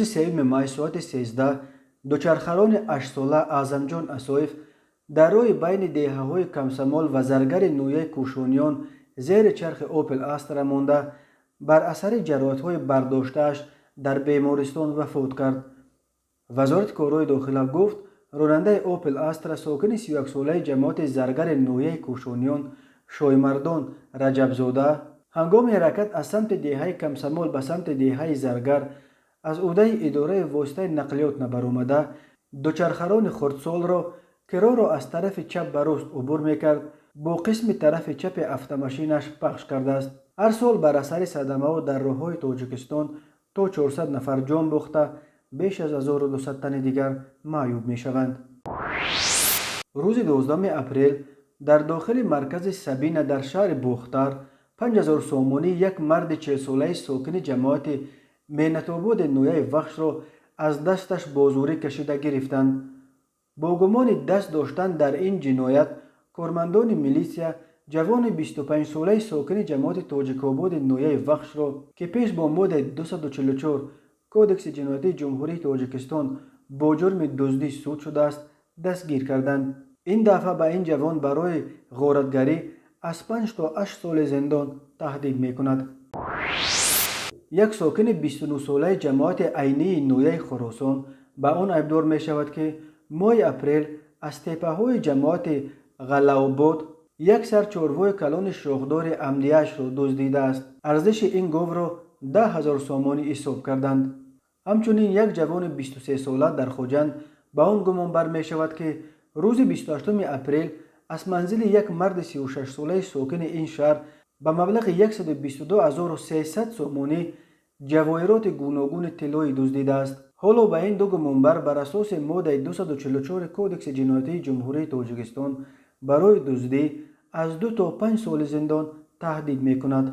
Рӯзи 3 май соати 13 дучархарони 8-сола Аъзамҷон Асоев дар роҳи байни деҳаҳои Комсомол ва Заргари ноҳияи Кӯшониён зери чархи Опел Астра монда, бар асари ҷароҳатҳои бардоштааш дар бемористон вафот кард. Вазорати корҳои дохила гуфт, ронандаи Опел Астра, сокини 31-солаи ҷамоати Заргари ноҳияи Кӯшониён Шоймардон Раҷабзода, ҳангоми ҳаракат аз самти деҳаи Комсомол ба самти деҳаи Заргар аз ӯҳдаи идораи воситаи нақлиёт набаромада, дучархарони хурдсолро, ки роҳро аз тарафи чап ба рост убур мекард, бо қисми тарафи чапи автомошинаш пахш кардааст. Ҳар сол бар асари садамаҳо дар роҳҳои Тоҷикистон то 400 нафар ҷон бохта, беш аз 1200 тани дигар маъюб мешаванд. Рӯзи 12 апрел дар дохили маркази Сабина дар шаҳри Бохтар 5000 сомонӣ як марди 40-солаи сокини ҷамоати Меҳнатободи ноҳияи Вахшро аз дасташ бо зӯрӣ кашида гирифтанд. Бо гумони даст доштан дар ин ҷиноят кормандони милитсия ҷавони 25-солаи сокини ҷамоати Тоҷикободи ноҳияи Вахшро, ки пеш бо моддаи 244 Кодекси ҷиноятии Ҷумҳурии Тоҷикистон бо ҷурми дуздӣ суд шудааст, дастгир карданд. Ин дафъа ба ин ҷавон барои ғоратгарӣ аз 5 то 8 соли зиндон таҳдид мекунад. Як сокини 29-солаи ҷамоати Айнии ноҳияи Хуросон ба он айбдор мешавад, ки моҳи апрел аз теппаҳои ҷамоати Ғаллаобод як сар чорвои калони шохдори амнияшро дуздидааст. Арзиши ин говро 10 000 сомонӣ ҳисоб карданд. Ҳамчунин як ҷавони 23-сола дар Хуҷанд ба он гумонбар мешавад, ки рӯзи 28 апрел аз манзили як марди 36-солаи сокини ин шаҳр ба маблағи 122 300 сомонӣ ҷавоҳироти гуногуни тиллоӣ дуздидааст. Ҳоло ба ин ду гумонбар бар асоси моддаи 244 Кодекси ҷиноятии Ҷумҳурии Тоҷикистон барои дуздӣ аз 2 то 5 соли зиндон таҳдид мекунад.